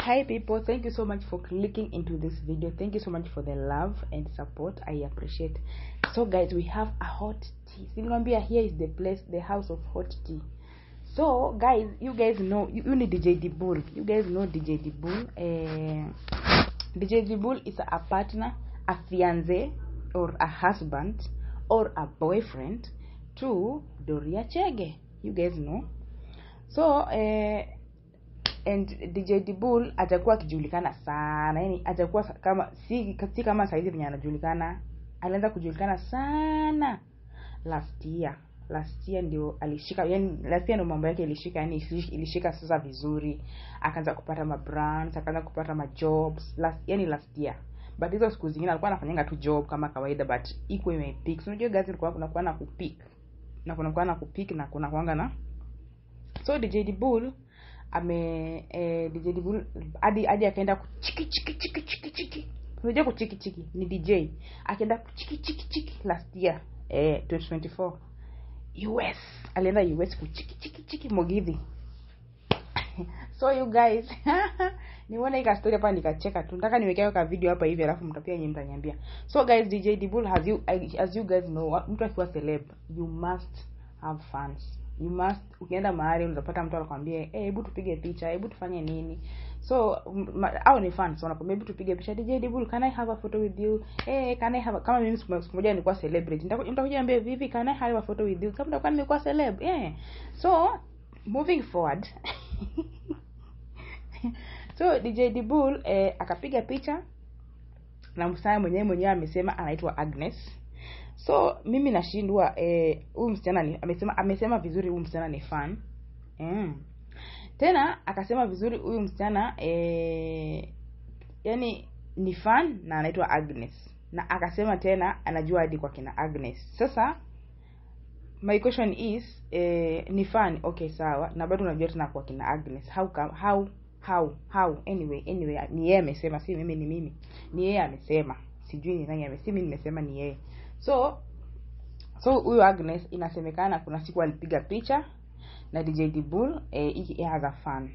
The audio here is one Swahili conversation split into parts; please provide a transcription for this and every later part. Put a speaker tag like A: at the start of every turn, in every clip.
A: Hi people, thank you so much for clicking into this video. Thank you so much for the love and support. I appreciate. So guys, we have a hot tea. Niliwaambia here is the place, the house of hot tea. So guys, you guys know you need DJ Dibul. You guys know DJ Dibul. DJ Dibul is a partner, a fiance, or a husband, or a boyfriend to Doria Chege. You guys know. So and DJ Dibul atakuwa akijulikana sana, yani atakuwa kama si kama saizi venye anajulikana. Alianza kujulikana sana last year. Last year ndio alishika, yani last year ndio mambo yake ilishika, yani ilishika sasa vizuri. Akaanza kupata ma brands, akaanza kupata ma jobs last year. But hizo siku zingine alikuwa anafanyanga tu job kama kawaida, but iko imepick. So unajua guys, kulikuwa kuna kuwa na kupick. Na kuna kuwa na kupick na kuna kuanga na. So DJ Dibul DJ Dibul hadi akaenda kuchiki chiki chiki chiki chiki. Unajua kuchiki chiki ni DJ. Akaenda kuchiki chiki chiki last year, 2024. US. Alienda US kuchiki chiki chiki Mugithi. So you guys, nione hii story hapa nikacheka tu. Nataka niwekee ka video hapa hivi alafu mtapia nyinyi mtaniambia. So guys, DJ Dibul, as you guys know, mtu akiwa celeb, you must have fans. You must, ukienda mahali unapata mtu anakuambia, hebu tupige picha, hebu tufanye nini. So au ni fans wanakuambia hebu tupige picha, DJ Dibul, can I have a photo with you? Can I have a, kama mimi siku moja nilikuwa celebrity, nitakuja niambie vipi, can I have a photo with you? Kama nitakuwa nimekuwa celeb. Yeah. So moving forward. So DJ Dibul akapiga picha na msichana mwenyewe amesema anaitwa Agnes. So mimi nashindwa, huyu msichana ni amesema vizuri huyu msichana ni fan. Tena akasema vizuri huyu msichana yani ni fan na anaitwa Agnes. Na akasema tena anajua hadi kwa kina Agnes. Sasa my question is, ni fan, okay sawa, na bado unajua tena kwa kina Agnes. How come, how anyway ni yeye amesema, si mimi, ni mimi. Ni yeye amesema. Sijui ni nani amesema, mimi nimesema ni yeye. So huyu Agnes inasemekana kuna siku alipiga picha na DJ Dibul, as a fan.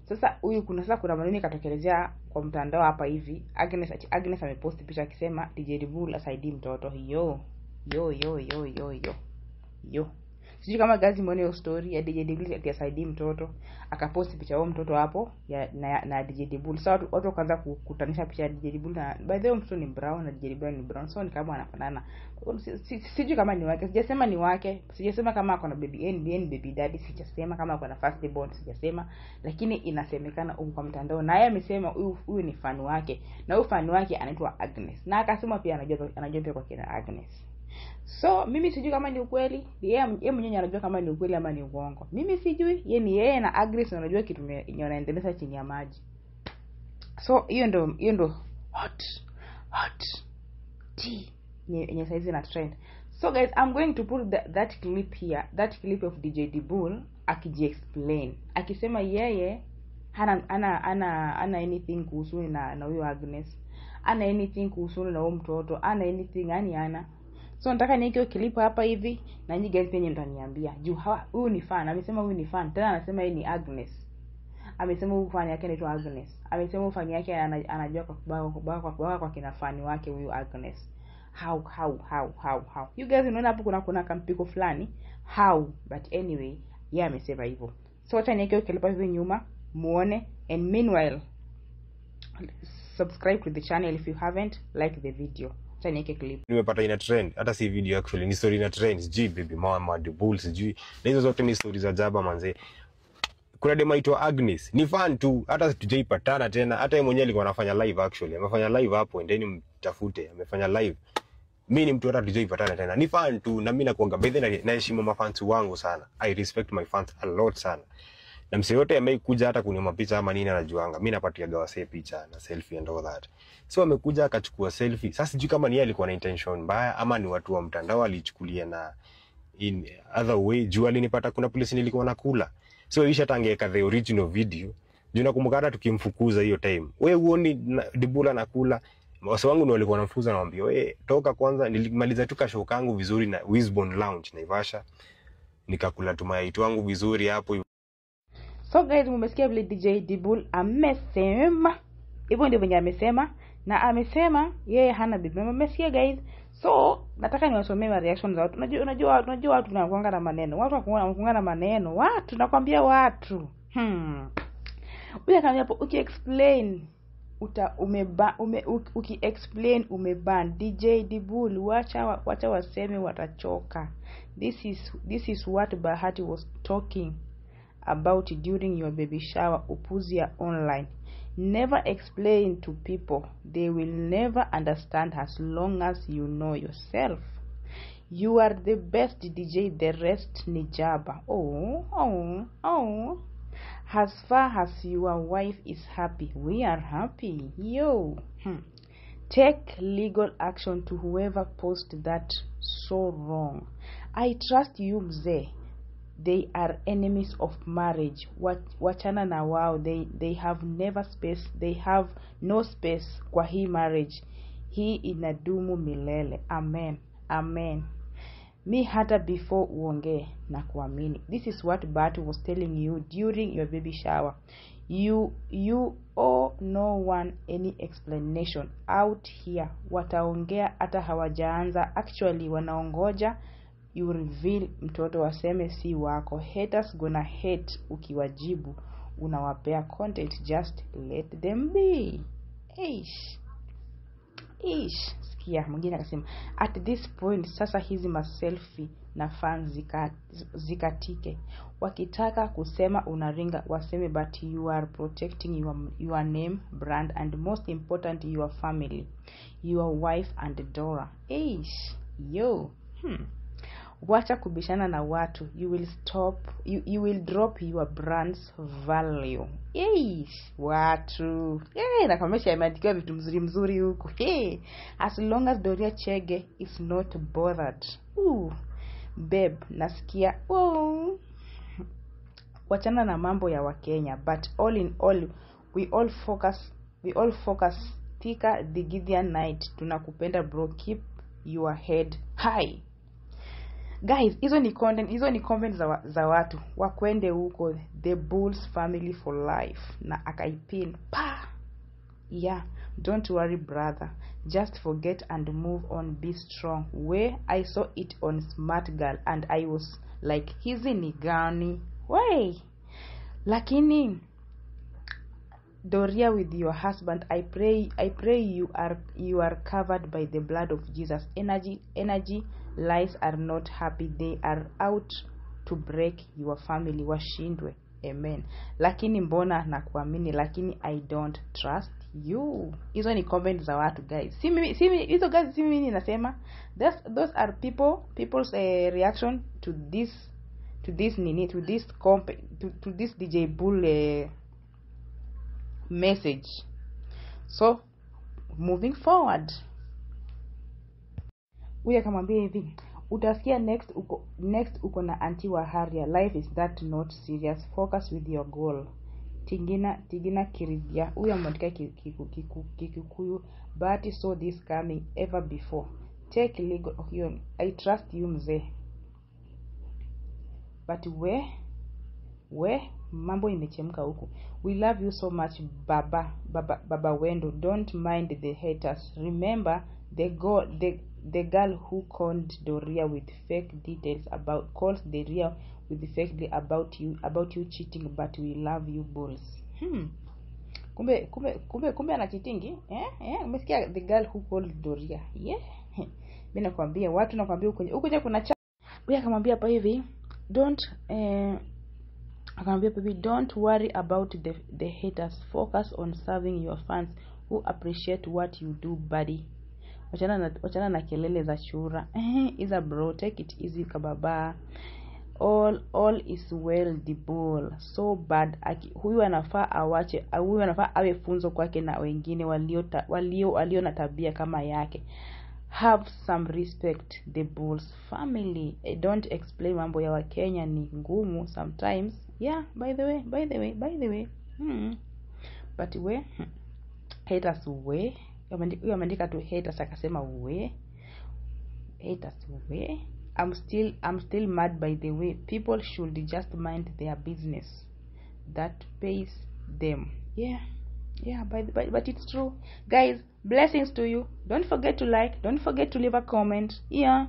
A: Sasa huyu kuna maneno katokelezea kwa mtandao hapa hivi. Agnes ameposti picha akisema DJ Dibul asaidie mtoto. Yo yo yo yo yo yo. Yo. Sijui kama guys muone hiyo story ya DJ Dibul ati asaidie mtoto, akaposti picha huo mtoto hapo ya na DJ Dibul. Sasa watu wakaanza kukutanisha picha ya DJ Dibul na, by the way, mtoto ni brown na DJ Dibul ni brown, so ni kama wanafanana. Sijui kama ni wake, sijasema ni wake, sijasema kama ako na baby NBN baby daddy, sijasema kama ako na first born, sijasema, lakini inasemekana huko kwa mtandao. Na yeye amesema huyu ni fan wake, na huyu fan wake anaitwa Agnes, na akasema pia anajua pia kwa kina Agnes. So mimi sijui kama ni ukweli, yeye mwenyewe anajua kama ni ukweli ama ni uongo. Mimi sijui, yeye ni yeye na Agnes anajua kitu yenye wanaendeleza chini ya maji. So hiyo ndo hot tea yenye saizi na trend. So guys, I'm going to put that clip here, that clip of DJ Dibul akijiexplain, akisema yeye hana anything kuhusu na huyo Agnes, ana anything kuhusu na huyo mtoto, ana anything, yani ana. So nataka niweke clip hapa hivi na nyinyi guys pia mtaniambia. Juu huyu ni fan, amesema huyu ni fan. Tena anasema yeye ni Agnes. Amesema huyu fan yake anaitwa Agnes. Amesema huyu fan yake anajua kwa kina fan wake huyu Agnes. How? You guys unaona hapo kuna kampiko fulani. How? But anyway, yeye amesema hivyo. So acha niweke clip hivi nyuma muone, and meanwhile subscribe to the channel if you haven't, like the video. Clip.
B: Nimepata ina trend, hata si video actually, ni story ina trend, sijui baby mama Dibul, sijui. Na hizo zote ni stories za jaba manze. Kuna dema aitwa Agnes, ni fan tu, hata tujaipatana tena, hata yeye mwenyewe alikuwa anafanya live actually. Amefanya live hapo, endeni mtafute, amefanya live. Mimi ni mtu hata tujaipatana tena. Ni fan tu, na mimi nakuanga by the way naheshimu mafans wangu sana. I respect my fans a lot sana. Na mse yote amekuja hata kuniomba picha ama nini anajuanga. Mimi napatia gawase picha na selfie and all that. So amekuja akachukua selfie. Sasa sijui kama ni yeye alikuwa na intention mbaya ama ni watu wa mtandao alichukulia na in other way. Juu alinipata kuna polisi nilikuwa nakula. So isha tangeka the original video. Juu nakumbuka hata tukimfukuza hiyo time. Wewe huoni Dibul anakula. Wasi wangu ndio walikuwa wanamfukuza, nawaambia wewe toka kwanza. Nilimaliza tu kashow kangu vizuri na Wisborne Lounge Naivasha. Nikakula tu mayai wangu vizuri hapo.
A: So guys, mumesikia vile DJ Dibul amesema. Hivyo ndio venye amesema, na amesema yeye hana baby mama. Mmesikia guys? So nataka niwasomee ma reaction za watu. Unajua watu wanakuanga na maneno. Watu wanakuanga na maneno. Watu nakwambia watu. Huyu akamwambia hapo uki-explain uta umeba ume, uki-explain umeban DJ Dibul, wacha waseme watachoka. This is what Bahati was talking about during your baby shower, upuzi ya online. Never explain to people, they will never understand as long as you know yourself. You are the best DJ, the rest ni jaba. Oh. As far as your wife is happy, we are happy. Yo. Take legal action to whoever post that so wrong. I trust you mzee. They are enemies of marriage. Wachana na wao. They have never space. They have no space kwa hii marriage. Hii inadumu milele. Amen. Amen. Mi hata before uongee na kuamini. This is what Bahati was telling you during your baby shower. You owe no one any explanation out here. Wataongea hata hawajaanza. Actually wanaongoja you reveal mtoto waseme si wako. Haters gonna hate. Ukiwajibu unawapea content, just let them be. Eish. Ish. Sikia mwingine akasema at this point sasa hizi maselfie na fans zikatike. Wakitaka kusema unaringa waseme, but you are protecting your name, brand, and most important your family, your wife and Dora. Eish. Yo. Wacha kubishana na watu. You will stop, you will drop your brand's value. Eish, watu. Nakwambia imeandikiwa vitu mzuri mzuri huku. Hey, as long as Doria Chege is not bothered. Ooh, babe, nasikia. Oh. Wachana na mambo ya Wakenya, but all in all we all focus Thika the Gideon night. Tunakupenda bro, keep your head high. Guys, hizo ni content, hizo ni comments za watu wakwende huko the Bulls family for life, na akaipin pa. Yeah, don't worry brother, just forget and move on, be strong. Where I saw it on Smart Girl and I was like, hizi ni gani? Wey. Lakini Doria, with your husband, I pray you are covered by the blood of Jesus. Energy lies are not happy. They are out to break your family. Washindwe. Amen. Lakini mbona nakuamini, lakini I don't trust you. Hizo ni comments za watu guys. Si mimi hizo guys, si mimi ninasema. Those are people's reaction to this nini, to this comp, to this DJ Bull message. So moving forward, huyu akamwambia hivi, utasikia next uko na anti wa Haria. Life is that not serious, focus with your goal. Tigina Kiridia, huyu ameandika Kikuyu. But saw this coming ever before. Take legal. I trust you mzee, but we mambo imechemka huku. We love you so much baba Wendo. Don't mind the haters. Remember the girl who called Doria with fake details about calls Doria with fake about you cheating, but we love you bulls. Kumbe ana cheating, eh? Umesikia the girl who called Doria. Yeah. Mimi nakwambia watu, nakwambia huko kuna huyu akamwambia hapa hivi, don't akamwambia baby, don't worry about the haters, focus on serving your fans who appreciate what you do buddy. Wachana na kelele za chura. Iza bro, take it easy kababa. All is well the ball. So bad. Huyu anafaa awache, huyu anafaa awe funzo kwake na wengine walio na tabia kama yake. Have some respect the Bulls family. Don't explain mambo ya Wakenya ni ngumu sometimes. Yeah, by the way. But we haters we. Huyu ameandika tu haters akasema we. Haters we. I'm still mad by the way. People should just mind their business. that pays them. Yeah, but it's true, guys. Blessings to you. Don't forget to like, don't forget to leave a comment. Yeah.